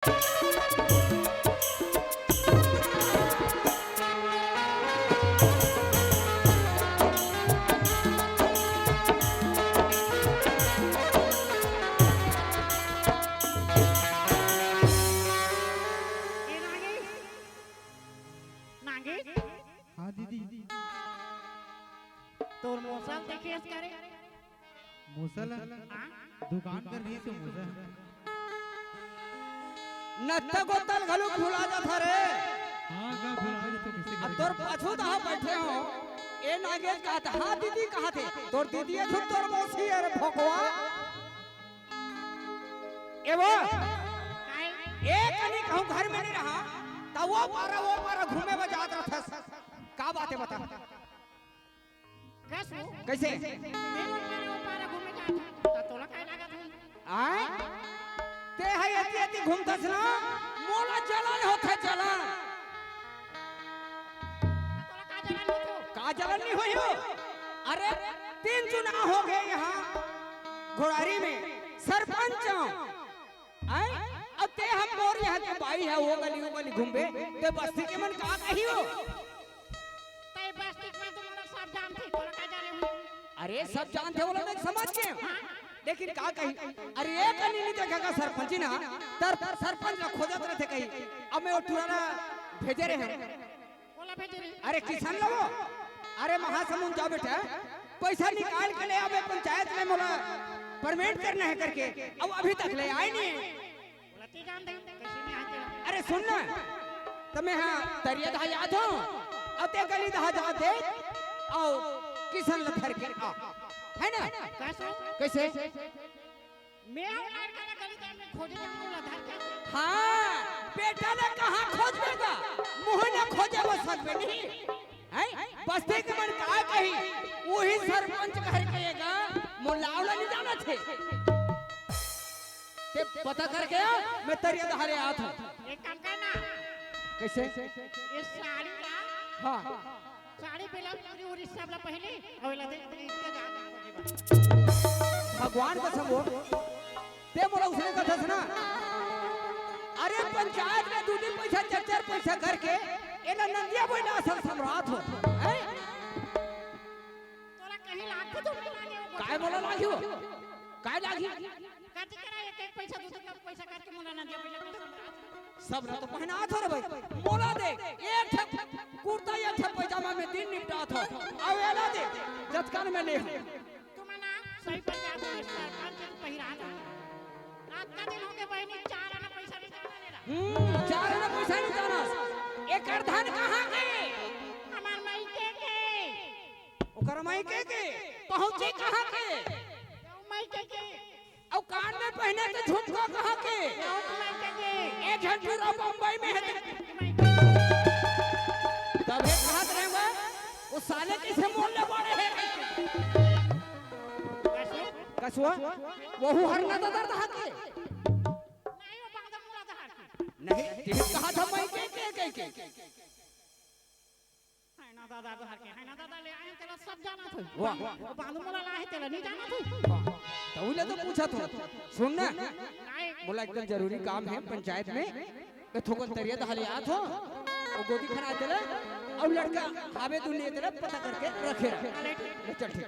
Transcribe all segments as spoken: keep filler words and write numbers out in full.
ए नागेश, नागेश, हाँ दीदी। तोर मौसा ल देखे हस का रे? मौसा ल? हाँ? दुकान कर रही तो मौसा। नत्ता गोतल घलो भुला जाथा रे। हाँ, का भुला जाथे, कइसे अब करे? तोर पाछू तहाँ बइठे हो, ए नागेश कहत हे, हाँ दीदी कहत हे, तोर दीदी हे, तोर मौसी हे रे भोकवा। ए वो, काय? ए कनी कहूँ घर में नइ रहा, त वो पारा, वो पारा घूमे बर जात रहिथस। का बात हे बता? कस वो? कइसे? मैं वो पारा, वो पारा घूमे जात हूँ, त तोला काय लागत हे? आय? तें ह एती एती घूमथस ना, मोला जलन होथे, जलन। त तोला का जलन होथे? का जलन नइ होही हो? अरे, तीन चुनाव हो गे इहाँ घोड़ारी में, सरपंच हो। आय? अब तें ह मोर इहाँ के बाई हस, वो गली, वो गली घूमबे, त बस्ती के मन का कही हो? तैं बस्ती के मन तो मतलब सब जानथे, तोला का जाने होही? अरे, सब जानथे, वो लोग मैं समझ गे। हाँ। लेकिन का कही? अरे, ए कनी नइ देखे का सरपंच ना, तर सरपंच ला खोजत रहिथे कही। अब मैं वो टुरा ला भेजे रहेंव। कोला भेजे रहे? अरे, किशन ला वो। अरे, महासमुंद जा बेटा, पइसा निकाल के ले आ, मैं पंचायत में मोला permit करना हे करके। अब अभी तक ले आय नइ हे। बोला, तें जान दे, कइसे नइ आय तेला। अरे सुन ना, त मैं हा तरिया डहर जात हूँ, अउ तें गली डहर जा दे, अउ किशन ल धर के आ, हे ना? कइसे? कइसे? मैं हा लड़का ला गली डहर में खोजे जाहूँ, ओला धर के। हाँ, बेटा ला कहाँ खोजबे गा? मुँह ला खोजे वो सब में नहीं। हैं? बस्ती के मन का कही, उही सरपंच घर के एगा, मोला ओला नइ जानथे। तें पता करके आ, मैं तरिया डहर ले आत हूँ। एक काम कर ना। कइसे? ये साड़ी ला, हाँ। साड़ी ब्लाउज पूरी उरी सब ला पहिने, अउ एला दे, दे, दे, जा, जा, जा, जा। भगवान कसम वो, तें मोला उसने कथस ना। अरे पंचायत में दू दिन पइसा, चार चार पइसा करके, एला नंदिया बहिनी असन सम्हरात हो। हैं? तोला कहीं लागथे तो मोला नइ हो। काय मोला लागही हो? काय लागही? कथी करा एक एक पइसा, दू दू पइसा करके मोला नंदिया बहिनी असन सम्हरात हो। सब ला तो पहिनात हो रे भाई। मोला दे, एक ठे कुर्ता, एक ठे पैजामा में दिन निपटात हो। अउ एला दे, जतका में ले हो। तुमन ना सही पंचायत में सरपंच के पहिरा दो। अतका दिन हो गे बहिनी, चार आना पइसा नइ जाना ले ला। हम्म, चार आना पइसा नइ जाना। एकर धन कहाँ के? हमर मायके के। ओकर मायके के? पहुँचे कहाँ के? मायके के। अउ कान में पहिने के झुमका कहाँ के? मायके के। ए झंझुरा बम्बई में हे। तभे कहत रहेंव, वो साले कइसे मोल ले बड़े हे? कसो? कसो? वहू हर ना ददा डहर के। नहीं, वो बांधा मुड़ा डहर के। नहीं, तें कहत हस मायके के, के, के। है ना दादा डहर के, है ना दादा ले आए, तेला सब जानथे। वाह। वो बांधू मोला लाए, तेला नइ जानथे। वाह। त ओला तो पूछत हंव। सुन ना। काय? मोला एकदम जरूरी काम हे पंचायत में। मैं थोकन तरिया डहर ले आत हंव। वो गोदी खना तेला। अउ लड़का हावे दुनिया तेला पता करके रखे रह। चले, ठीक। ले चल, ठीक।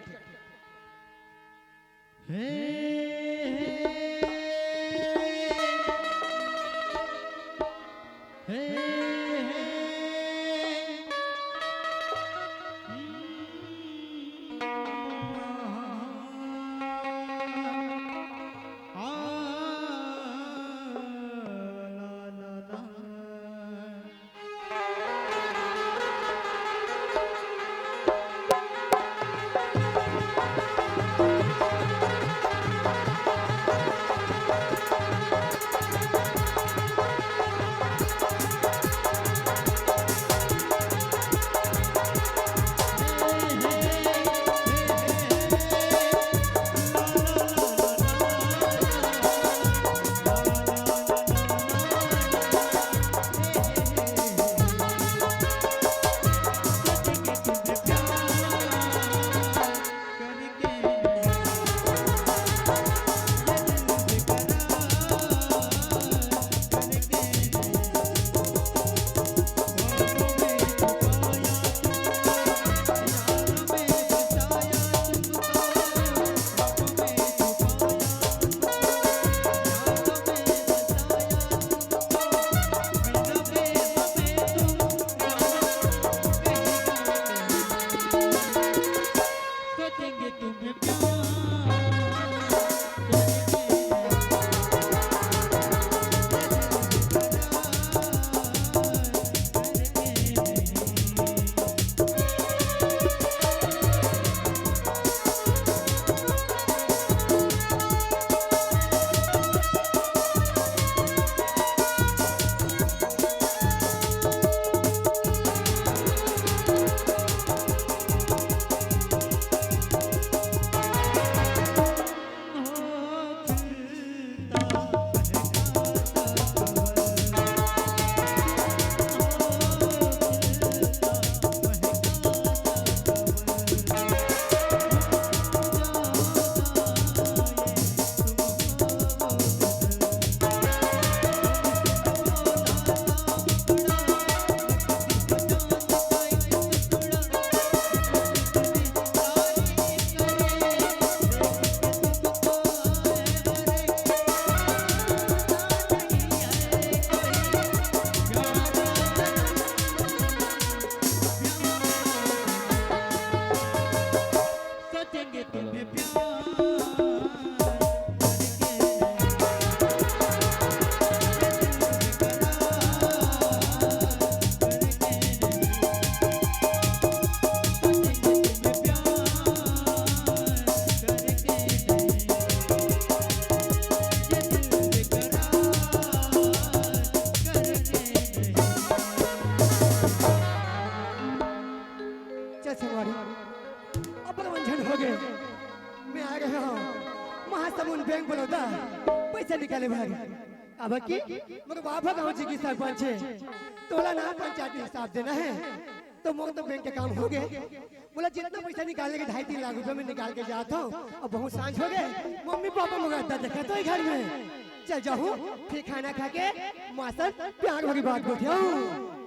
अब की मोर बाबा गांव जी की सरपंच हे, तोला ना पंचायत में हिसाब देना हे, तो मोर तो बैंक के काम हो गए। बोला, जितना पैसा निकालने के ढाई तीन लाख रुपया में निकाल के जात हूँ, अब बहुत सांझ हो गए, मम्मी पापा मोर अड्डा देखे तो ही घर में चल जाऊँ, फिर खाना खा के माँ से प्यार भरी बात गोठियाऊँ।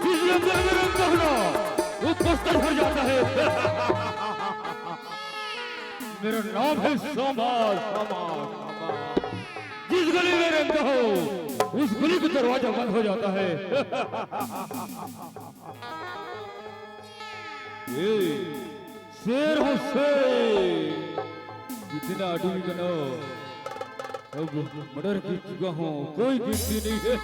जिस रंग में रंग कहना, वो बस्तर भर जाता है। मेरा नाम है सामा, सामा, सामा। जिस गली में रंग कहो, उस गली का दरवाजा बंद हो जाता है। ए, शेर हूँ शेर, जितना आदमी का नाम अब मर्डर कर चुका हूँ, कोई गिनती नहीं है।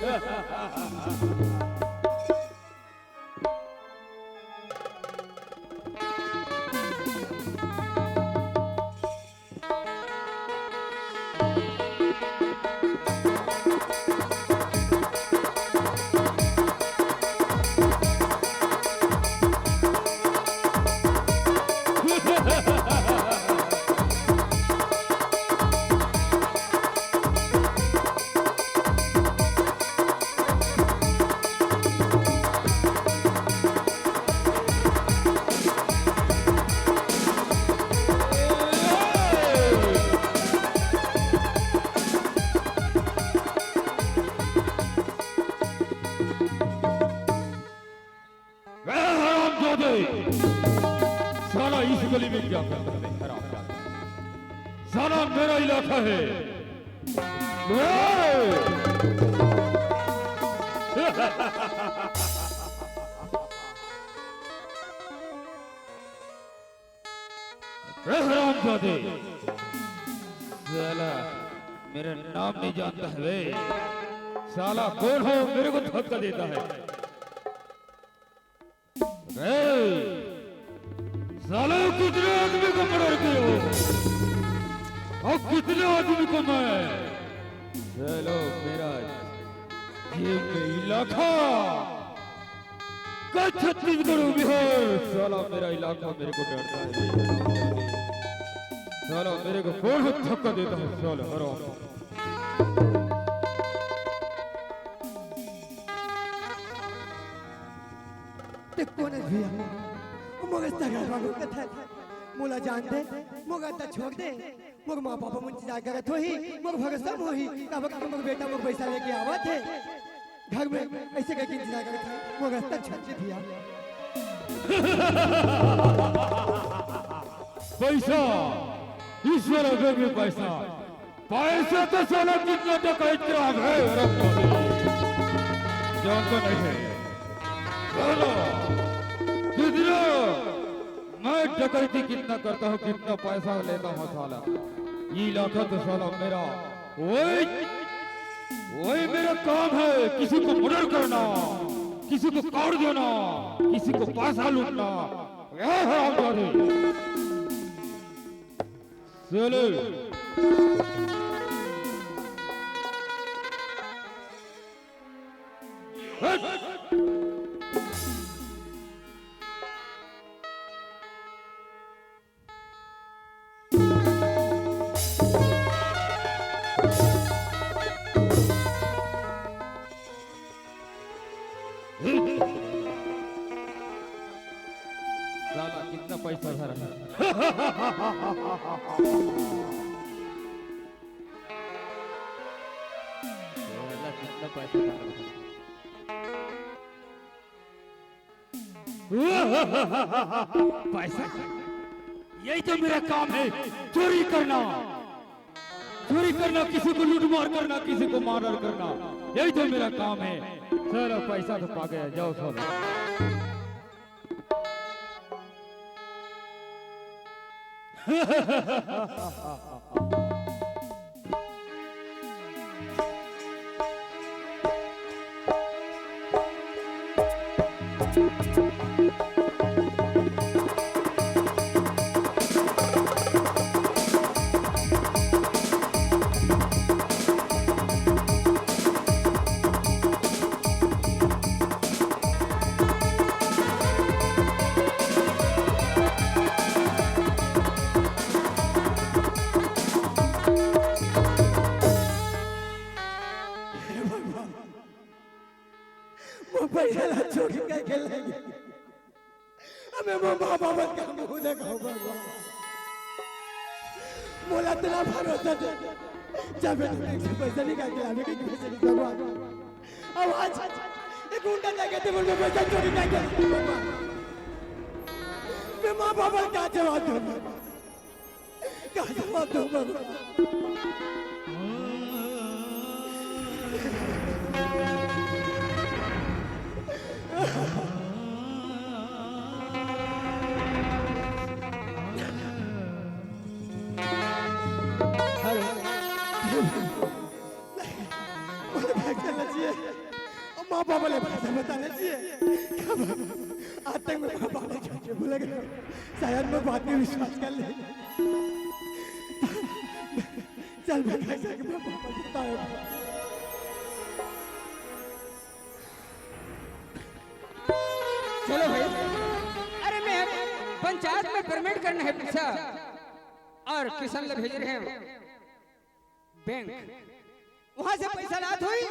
ए हरामजादे! साला इस गली में क्या करता है हरामजादा? साला मेरा इलाका है। ए! ए हरामजादे! साला मेरा नाम नहीं जानता है बे। साला कौन हो मेरे को धक्का देता है? ए, साले कितने आदमी को मर्डर किए हो और कितने आदमी को मैं, चलो मेरा ये इलाका का छत्तीसगढ़ बिहार, साला मेरा इलाका मेरे को डरता है। साला मेरे को कौन धक्का देता है, साला हराम। ते कोन हस भैया? मोर सगा बाबू कथा, मोला जान दे, मोर अड्डा छोड़ दे, मोर माँ पापा मन इंतजार करत होही, मोर भरोसा म होही, काबर कि मोर बेटा मोर पैसा लेके आवत हे। घर में ऐसे करके इंतजार करत हे, मोर अड्डा छोड़ दे भैया। पैसा, ईश्वर अबे में पैसा, पैसा तो साला कितना डकैत के आग है, अरे बाप रे। जानता नहीं है। साला, कितना मैं डकैती कितना करता हूँ, कितना पैसा लेता हूँ साला। ये इलाका तो साला मेरा, वही, वही मेरा काम है, किसी को मर्डर करना, किसी को काट देना, किसी को पैसा लूटना, ये है हरामजादे। चलो। हट। साला कितना पैसा धरा है? पैसा, यही तो मेरा काम है, चोरी करना, चोरी करना, किसी को लूटमार करना, किसी को मर्डर करना, यही तो मेरा काम है। चलो, पैसा तो पा गया, जाओ, सो जाओ। मोर पैसा ला चोरी करके ले गे। अबे मोर माँ बाप का मुंह देखाओ भगवान। मोला इतना भरोसा दे। जब मैं बैंक से पैसा निकाल के लावे के पैसे नहीं भगवान। अब आज ये गुंडा लगे थे, मुझे पैसा चोरी करके ले गे भगवान। मैं माँ बाप का जवाब दूंगा। का जवाब दूं भगवान? हेलो। मोला भाग जाना चाहिए। अउ माँ बाप ले भाषा बताना चाहिए। आज तक मैं माँ बाप ले झूठे बोला गया। शायद मैं बात में विश्वास कर ले। चल, मैं कैसे कि मैं बाप को बताऊं। चलो भाई, अरे मैं पंचायत में पेमेंट करना है पैसा, और किशन ला भेज रहे हैं बैंक, वहां से पैसा लात होई,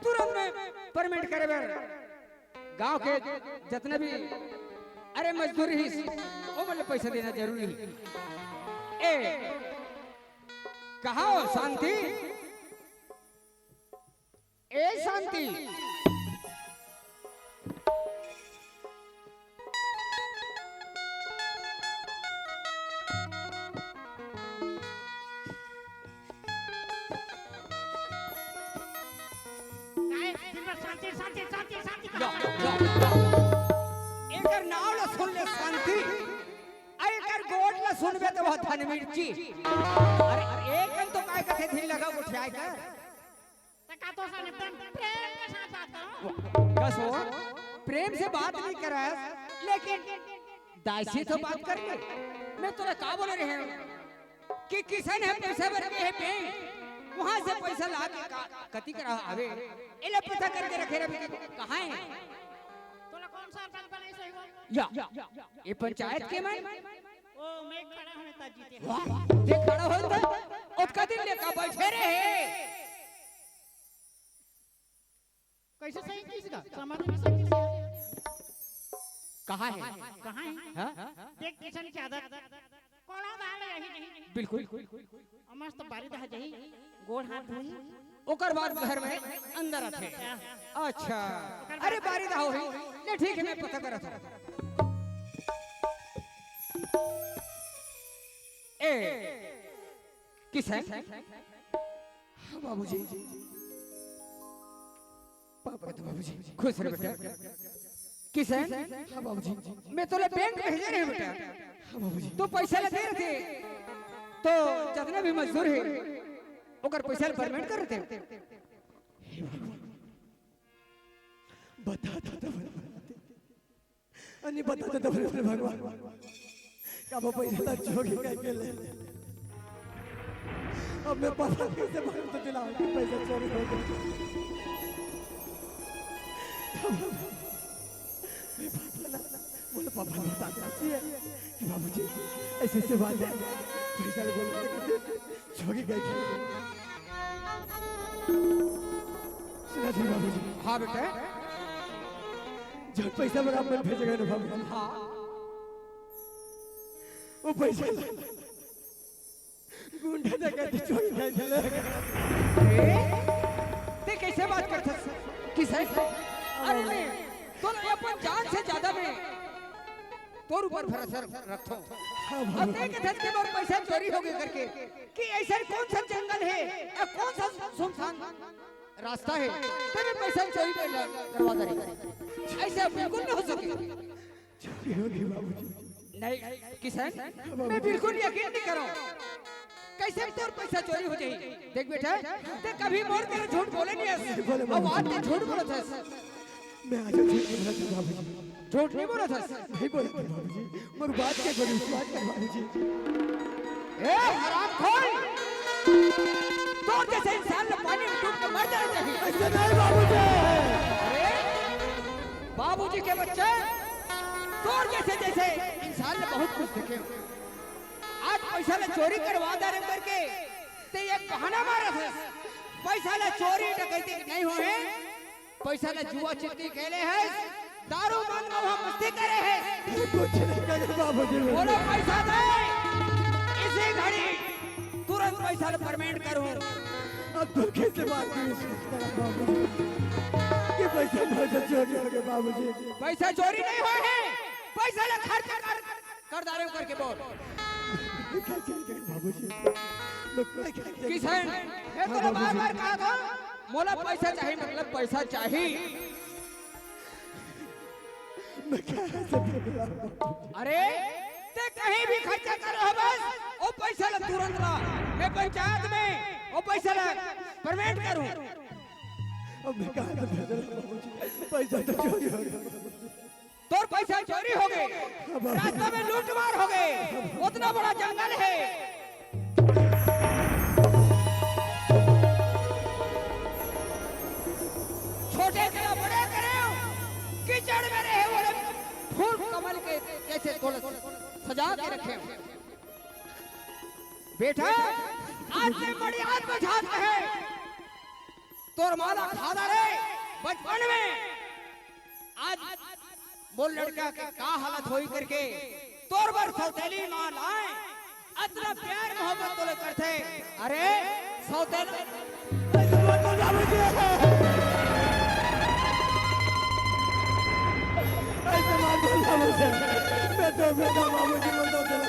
तुरंत में पेमेंट करे बर गांव के जतने भी, अरे, मजदूर ही, ओ मतलब पैसा देना जरूरी है। ए, कहा हो शांति? ए शांति। काहे दिन भर शांति, शांति, शांति, शांति लो, कहा? लो, लो। एकर नाव ला सुन ले शांति, अउ एकर गोठ ला सुनबे त वह धन मिर्ची। अरे, एक कन तो काय कथे धिन लगा उठियाए कर। त का तो सन एकदम प्रेम के साथ बात करो। कस हो, प्रेम से बात नहीं करस, लेकिन दाई से तो बात कर ले। मैं तोला का बोले रहे हूँ कि किशन ह पैसा बर गे हे बैंक, वहां से पैसा ला के का, कति करा आवे, एला पता करके रखे रहे कि कहाँ है। तोला कौन सा सरपंच बनाइस होही वो? या, ये पंचायत के मन? ओ, मैं खड़ा हूँ नेताजी के। वाह, ये खड़ा हो था, ओतका दिन ले का बैठे रहे। कैसे सही किस का? समाज में सही किस का? कहाँ है? कहाँ है? हाँ? देख किशन की आदत। कोनो दाल यही नहीं। बिल्कुल। अउ मस्त बारी दहा जही, गोड़ हाथ धोई। ओकर बाद घर में अंदर आथे। अच्छा। ओकर बाद अरे बारी दहा होही। ले ठीक है, मैं पता करत हूँ। ए, किशन? हाँ, बाबूजी। पापा तो बाबूजी। खुश रह बेटा। किशन? हाँ, बाबूजी। मैं तोला बैंक भेजे रहे बेटा। हाँ, बाबूजी। तो पैसा लगे रहे, तो जितना भी मजदूर है, ओकर पैसा पेमेंट कर रहे। हे भगवान, बता, बता, बता, बता। अनि बता दे तो भगवान, भगवान। का वो पैसा ला चोरी करके ले ले। अब मैं पापा कैसे भरोसा दिलाऊं कि पैसा चोरी हो गया? मैं पापा ला, बोले पापा ने बताना चाहिए कि बाबूजी ऐसे ऐसे बात है, पैसा ले बोले चोरी गई थी। सुना जी बाबूजी। हाँ बेटा। जब पैसा बराबर भेजे गए ना बाबू। हाँ। वो पैसा ला गुंडा डकैती चोरी कर चले। ए? ते कैसे अरे मैं तोर अपन जान से ज्यादा मैं तोर ऊपर भरोसा रखथों। हाँ, बाबू। अब देख धन के मोर पैसा चोरी हो गए करके कि ऐसा कौन सा जंगल है या कौन सा सुनसान रास्ता है, तेरे पैसा चोरी कर, करवा दे रहे। ऐसा बिल्कुल नहीं हो सके। चोरी होगी बाबूजी। नहीं किशन, मैं बिल्कुल यकीन नहीं करूं। कैसे तोर पैसा चोरी हो जाई? देख बेटा, ते कभी मोर करा झूठ बोले नहीं हस। नहीं बोले अब आज बाबूजी। ते झूठ बोलत हस। मैं आज झूठ नहीं बोला था बाबूजी। झूठ नहीं बोलत हस। नहीं बोला था बाबूजी। मोर बात के पर विश्वास कर बाबूजी। ए हरामखोर, तोर जैसे इंसान ला पानी में डूब के मर जाना चाहिए। ऐसे नहीं बाबूजी। अरे बाबूजी के बच्चे, तोर जैसे जैसे इंसान ला बहुत कुछ देखे। आज पैसा ला चोरी करवा दे रहे करके ते एक बहाना मारत हस। पैसा ला चोरी डकैती नहीं होए, पैसा ला जुआ चिट्टी खेले हस, दारू मन में वहाँ मस्ती करे हस। कुछ नहीं करे बाबूजी। बोलो पैसा दे, इसी घड़ी तुरंत पैसा ला payment करूँ। अब तो कैसे बात की विश्वास करा बाबूजी? ये पैसा, पैसा चोरी हो गया बाबूजी। पैसा चोरी नहीं हुआ है, पैसा ला खर्च कर, कर डारे करके बोल। कैसे नहीं करे बाबूजी? मैं क्या, क्या, क्या किशन, मैं हाँ, तोला बार बाबूजी। बार कहा था, मोला पैसा चाहिए, मतलब पैसा चाहिए। मैं क्या ऐसे बोल रहा हूँ? अरे, ते कहीं भी खर्चा करो हो बस, वो पैसा ला तुरंत ला। मैं पंचायत में वो पैसा ला payment करूँ। अब मैं कहाँ से पैसा लाऊं बाबूजी? पैसा तो चोरी हो गया। तोर पैसा चोरी हो गए, रास्ता में लूटमार हो गए, उतना बड़ा जंगल है, छोटे से बड़े करे हो, कीचड़ में रहे वाले फूल कमल के जैसे तोला सजा के रखे हो। बेटा, आज से बड़ी आत्मझात है, तोर माला खादा रे बचपन में। आज मोर लड़का के का हालत होई करके तोर बर सौतेली माँ लाए, अतना प्यार मोहब्बत तोले करथे। अरे सौतेला, ऐसे मत बोल बाबूजी। ऐसे मत बोल बाबूजी। मैं तो बेटा बाबूजी को तो चला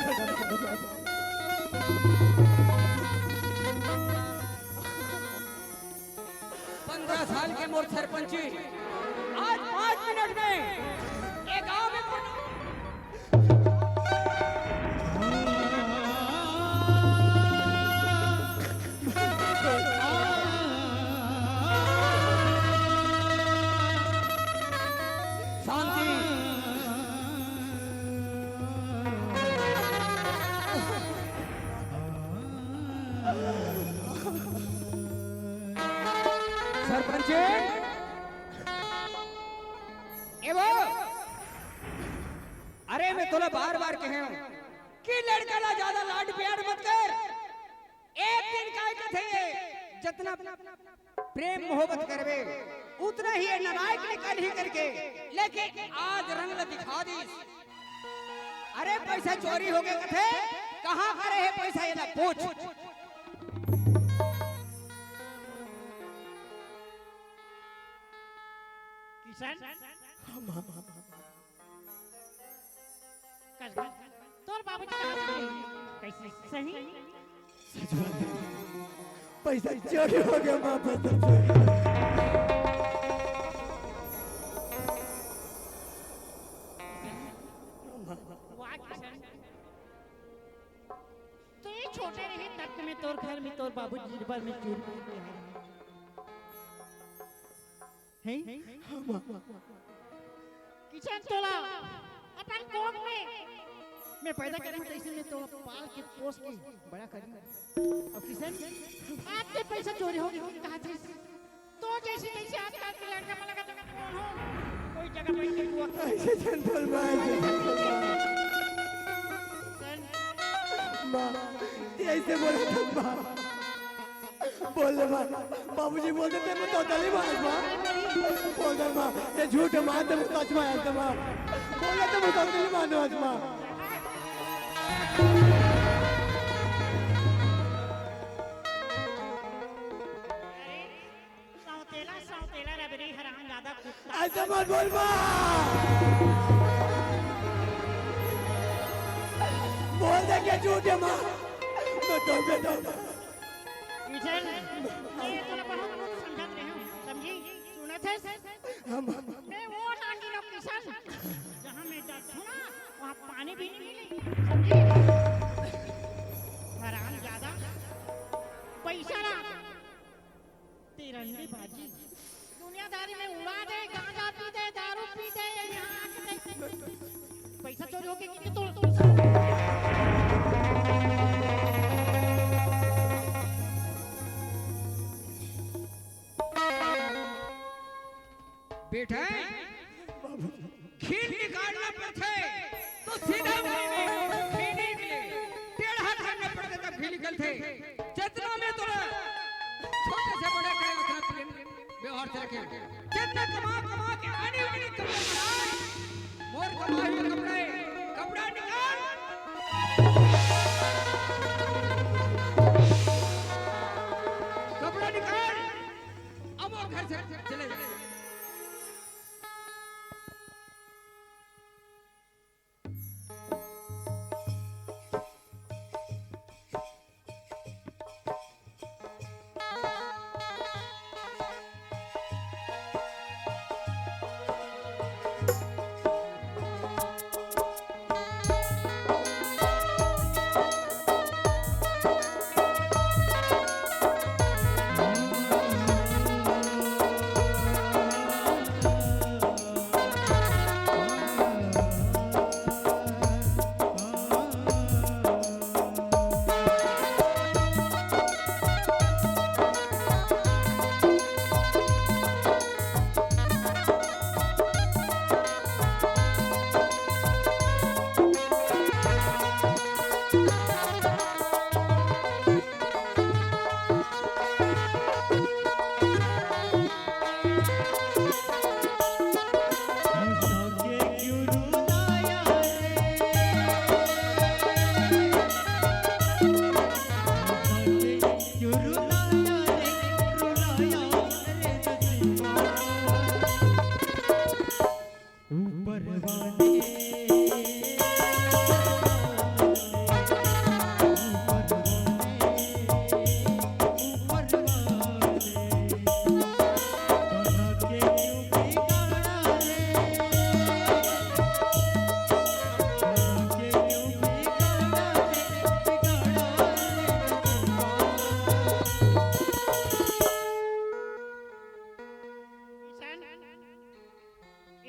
पंद्रह साल के मोर सरपंची, आज पाँच मिनट में ये गांव में कोई शांति। सरपंच, ए वो, अरे मैं तोला बार बार कहे हूँ कि लड़का ला ज्यादा लाड प्यार मत कर। एक दिन काय कथे, जतना प्रेम मोहब्बत करबे, उतना ही ये नालायक निकलही करके, लेकिन आज रंग ला दिखा दिस। अरे पैसा चोरी हो गए कथे, कहाँ करे है पैसा, ये ला पूछ। किशन, कस, तोर बाबूजी कहाँ से? कैसे? सही? सच बात है। पैसा चोरी हो गया माँ, पैसा चोरी। वाह किशन, तो ये छोटे रहे तब में तोर घर में तोर बाबूजी बर में चोरी कर लिया है। हैं? किशन तोला अपन कोख में मैं पैदा करे हूँ, तैसे में तो पाल के पोस के बड़ा करी। अब किशन, आपके पैसा चोरी हो गया, कहाँ थे? तो जैसे जैसे आजकल के लड़का वाला का जगह कौन हो, कोई जगह बैठ के हुआ। ऐसे झन बोल माँ, ऐसे झन बोल माँ। माँ, ये ऐसे बोला था माँ। बोल दे माँ, बाबूजी बोल देते मैं तो दली मार माँ। बोल दे माँ, ये झूठ मार दे मैं सच मार दे माँ। बोल देते मैं तो दली मार दे माँ। अरे, सौतेला, सौतेला रबरी हराम ऐसे मत बोल माँ। बोल दे के झूठे माँ। मैं तो बेटा। किशन, मैं तोला बहुत कुछ समझत रहे हूँ, समझी? सुनत है? हम मैं वो नानी लोग किशन, जहाँ मैं जाथूँ ना, वहाँ पानी भी नहीं मिले, समझी? हराम ज्यादा, पैसा ना, तिरंगी बाजी, दुनियादारी में उड़ा दे, गांजा पी दे, दारू पी दे, यहाँ आके दे। पैसा चोरी होके कितने तोड़ तोड़ बेटा, खील निकालना पड़थे तो सीधा मुंह में खील निकले, टेढ़ा करना पड़थे तब खील निकलथे। जितना मैं तोला छोटे से बड़े करे उतना प्रेम व्यवहार से रखे। जितना कमा कमा के आनी उनी कपड़े बनाए, मोर कमाए हुए कपड़े, कपड़ा निकाल, कपड़ा निकाल, अब वो घर से चले जाए।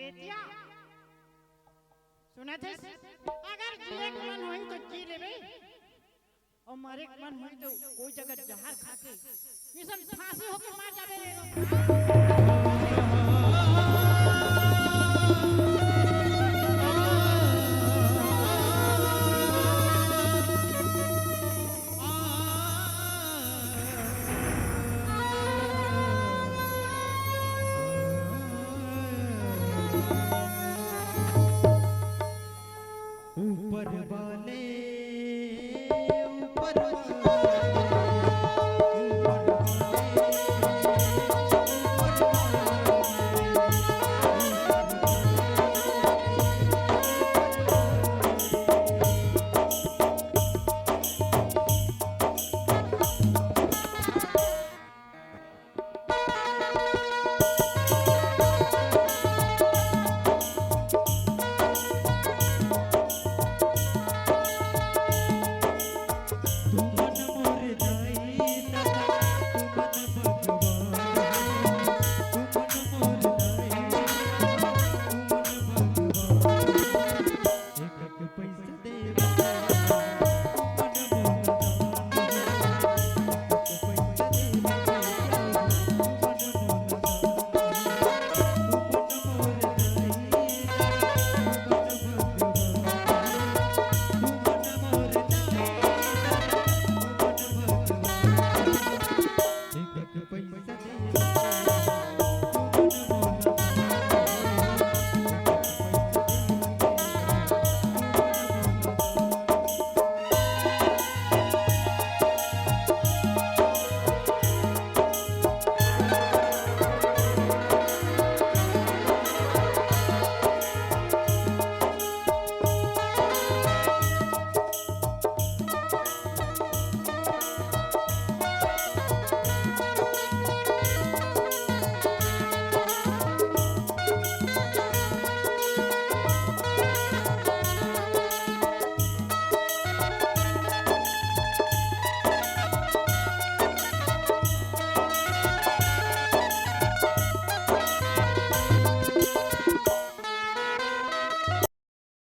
एतिया सुनत हस, अगर जिए के मन होही तो जी लेबे, अउ मरे के मन होही तो कोई जगह जहर खा के मिशन फांसी होके मर जाबे रे। ऊपर वाले, ऊपर वाले, ऊपर वाले।